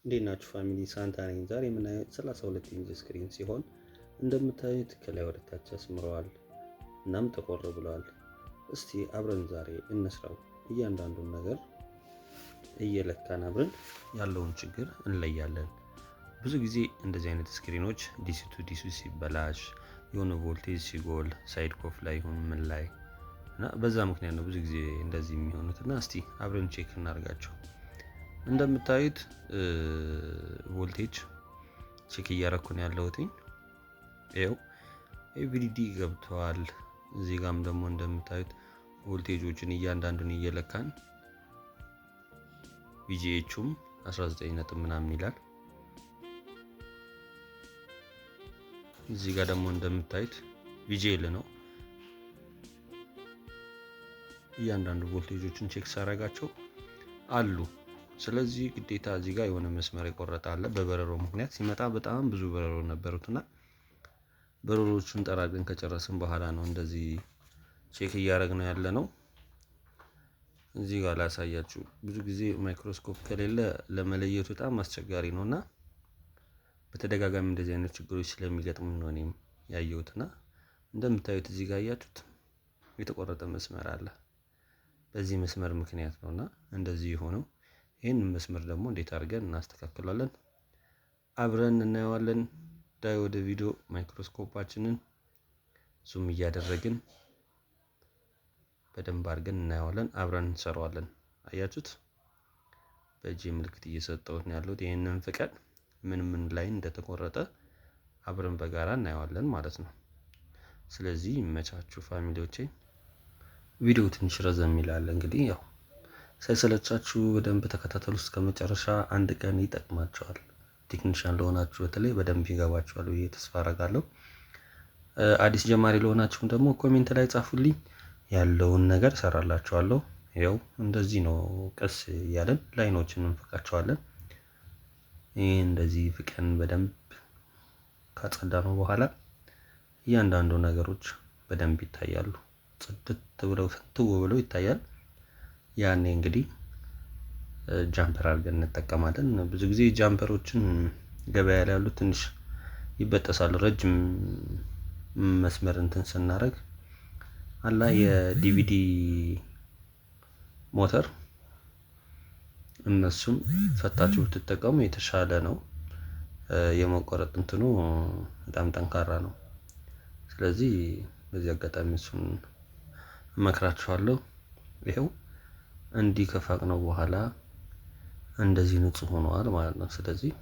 እንዴት ናችሁ family? ሳንታ ነኝ። ዛሬ የምናየው 32 inch screen ሲሆን እንደምታዩት ከላይ ወደ ታች አስምረዋል፣ እናም ጠቆር ብለዋል። እስቲ አብረን ዛሬ እንስራው። እያንዳንዱን ነገር እየለካን አብረን ያለውን ችግር እንለያለን። ብዙ ጊዜ እንደዚህ አይነት screen ኦች DC to DC ሲበላሽ፣ የሆነ ቮልቴጅ ሲጎል፣ side ኮፍ ላይ ይሁን ምን ላይ እና በዛ ምክንያት ነው ብዙ ጊዜ እንደዚህ የሚሆኑት። እና እስቲ አብረን check እናደርጋቸው። እንደምታዩት voltage check እያረኩ ነው ያለሁት። ይኸው AVDD ገብተዋል። እዚህ ጋም ደግሞ እንደምታዩት ቮልቴጆችን እያንዳንዱን እየለካን VGH ኡም 19 ነጥብ ምናምን ይላል። እዚህ ጋር ደግሞ እንደምታዩት VGL ነው። እያንዳንዱ voltage ኦችን check ሳረጋቸው አሉ። ስለዚህ ግዴታ እዚህ ጋር የሆነ መስመር የቆረጠ አለ። በበረሮ ምክንያት ሲመጣ በጣም ብዙ በረሮ ነበሩትና በረሮቹን ጠራግን ከጨረስን በኋላ ነው እንደዚህ check እያደረግነው ያለ ነው። እዚህ ጋር ላሳያችሁ። ብዙ ጊዜ ማይክሮስኮፕ ከሌለ ለመለየቱ በጣም አስቸጋሪ ነውና በተደጋጋሚ እንደዚህ አይነት ችግሮች ስለሚገጥሙኝ ነው እኔም ያየሁትና እንደምታዩት እዚህ ጋር ያያችሁት የተቆረጠ መስመር አለ። በዚህ መስመር ምክንያት ነውና እንደዚህ የሆነው። ይህንን መስመር ደግሞ እንዴት አድርገን እናስተካክላለን አብረን እናየዋለን። ዳይ ወደ ቪዲዮ ማይክሮስኮፓችንን zoom እያደረግን በደንብ አድርገን እናየዋለን፣ አብረን እንሰራዋለን። አያችሁት? በእጄ ምልክት እየሰጠሁት ነው ያለሁት። ይህንን ፍቀድ ምን ምን ላይ እንደተቆረጠ አብረን በጋራ እናየዋለን ማለት ነው። ስለዚህ ይመቻችሁ family ዎቼ። ቪዲዮ ትንሽ ረዘም ይላል እንግዲህ ያው ሳይሰለቻችሁ በደንብ ተከታተሉ እስከ መጨረሻ። አንድ ቀን ይጠቅማቸዋል። ቴክኒሻን ለሆናችሁ በተለይ በደንብ ይገባችኋል ብዬ ተስፋ አደርጋለሁ። አዲስ ጀማሪ ለሆናችሁም ደግሞ comment ላይ ጻፉልኝ፣ ያለውን ነገር እሰራላችኋለሁ። ያው እንደዚህ ነው፣ ቀስ እያለን line ኦችን እንፍቃቸዋለን። ይህ እንደዚህ ፍቀን በደንብ ካጸዳነው በኋላ እያንዳንዱ ነገሮች በደንብ ይታያሉ። ጽድት ብለው ፍንትው ብለው ይታያል። ያኔ እንግዲህ jumper አድርገን እንጠቀማለን። ብዙ ጊዜ jumper ኦችን ገበያ ላይ ያሉት ትንሽ ይበጠሳሉ። ረጅም መስመር እንትን ስናደርግ አላ የዲቪዲ ሞተር እነሱም ፈታችሁ ብትጠቀሙ የተሻለ ነው። የመቆረጥ እንትኑ በጣም ጠንካራ ነው። ስለዚህ በዚህ አጋጣሚ እሱን እመክራችኋለሁ። ይኸው እንዲህ ከፋቅነው በኋላ እንደዚህ ንጹህ ሆኗል ማለት ነው። ስለዚህ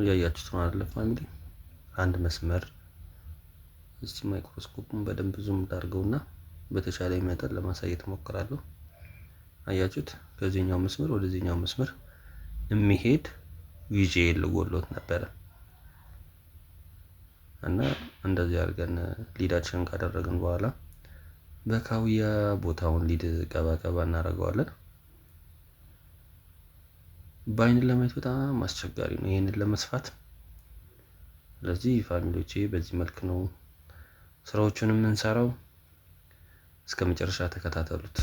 እያያችሁት ነው አይደለ family? አንድ መስመር እስቲ ማይክሮስኮፑን በደንብ zoom ላድርገውና በተቻለ መጠን ለማሳየት እሞክራለሁ። አያችሁት? ከዚህኛው መስመር ወደዚህኛው መስመር የሚሄድ VGL ጎሎት ነበረ እና እንደዚህ አድርገን lead ኣችንን ካደረግን በኋላ በካውያ ቦታውን lead ቀባ ቀባ እናደርገዋለን። በአይን ለማየት በጣም አስቸጋሪ ነው ይህንን ለመስፋት። ስለዚህ family ዎቼ በዚህ መልክ ነው ስራዎቹን የምንሰራው። እስከ መጨረሻ ተከታተሉት።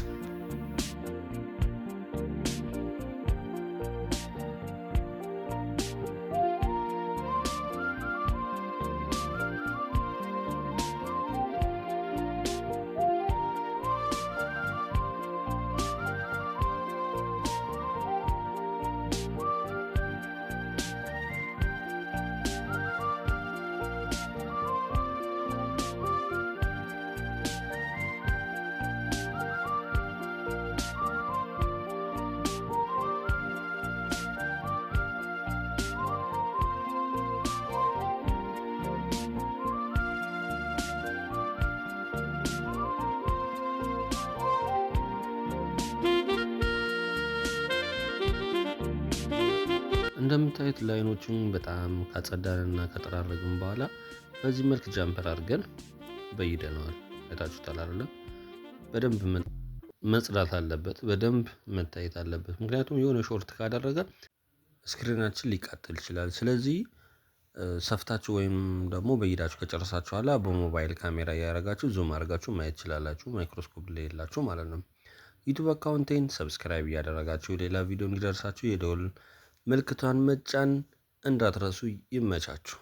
እንደምታዩት line ኦቹን በጣም ካጸዳንና ከጠራረግን በኋላ በዚህ መልክ jumper አድርገን በይደነዋል። አይታችሁታል አይደለ? በደንብ መጽዳት አለበት፣ በደንብ መታየት አለበት። ምክንያቱም የሆነ short ካደረገ screen ኣችን ሊቃጠል ይችላል። ስለዚህ ሰፍታችሁ ወይም ደግሞ በይዳችሁ ከጨረሳችሁ በኋላ በሞባይል ካሜራ እያደረጋችሁ zoom አድርጋችሁ ማየት ትችላላችሁ። ማይክሮስኮፕ ላይ የላችሁ ማለት ነው። YouTube account ኤን subscribe እያደረጋችሁ ሌላ ቪዲዮ እንዲደርሳችሁ የደወል ምልክቷን መጫን እንዳትረሱ። ይመቻችሁ።